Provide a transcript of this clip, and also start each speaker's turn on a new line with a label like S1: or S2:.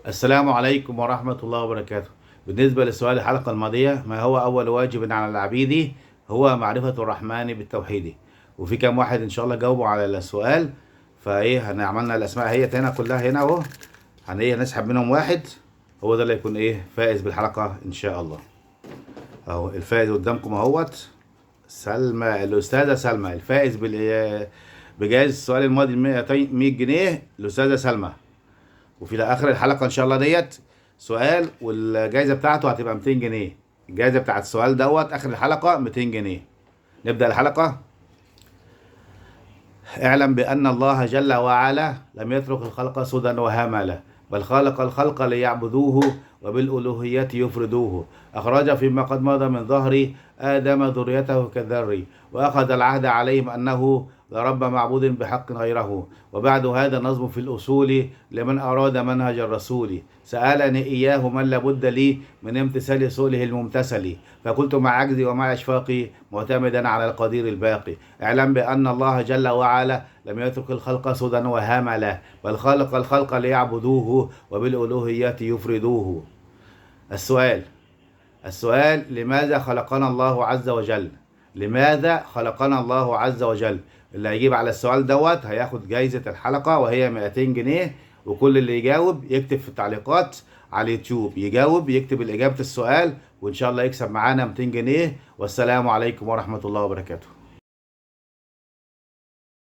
S1: السلام عليكم ورحمة الله وبركاته. بالنسبة لسؤال الحلقة الماضية، ما هو أول واجب على العبيد؟ هو معرفة الرحمن بالتوحيد. وفي كام واحد إن شاء الله جاوبوا على السؤال، فإيه عملنا الأسماء هي هنا كلها هنا أهو، إيه هنسحب منهم واحد، هو ده اللي يكون إيه فائز بالحلقة إن شاء الله. أهو الفائز قدامكم أهوت، سلمى، الأستاذة سلمى، الفائز بجائزة السؤال الماضي 100 جنيه، الأستاذة سلمى. وفي اخر الحلقة ان شاء الله ديت سؤال، والجائزه بتاعته هتبقى 200 جنيه. الجائزة بتاعت السؤال دوت اخر الحلقة 200 جنيه. نبدا الحلقة. اعلم بان الله جل وعلا لم يترك الخلق سدى وهملا، بل خلق الخلق ليعبدوه وبالالوهيه يفردوه. اخرج فيما قد مضى من ظهر ادم ذريته كالذر، واخذ العهد عليهم انه لرب معبود بحق غيره. وبعد هذا نظم في الأصول لمن أراد منهج الرسول. سألني إياه من لابد لي من امتثال سؤله الممتثل، فقلت مع عجزي ومع إشفاقي معتمدا على القدير الباقي. اعلم بأن الله جل وعلا لم يترك الخلق سدى وهملا، بل خلق الخلق ليعبدوه وبالألوهية يفردوه. السؤال لماذا خلقنا الله عز وجل؟ لماذا خلقنا الله عز وجل؟ اللي هيجيب على السؤال دوت هياخد جايزة الحلقة وهي 200 جنيه. وكل اللي يجاوب يكتب في التعليقات على اليوتيوب، يجاوب يكتب الإجابة السؤال، وإن شاء الله يكسب معانا 200 جنيه. والسلام عليكم ورحمة الله وبركاته.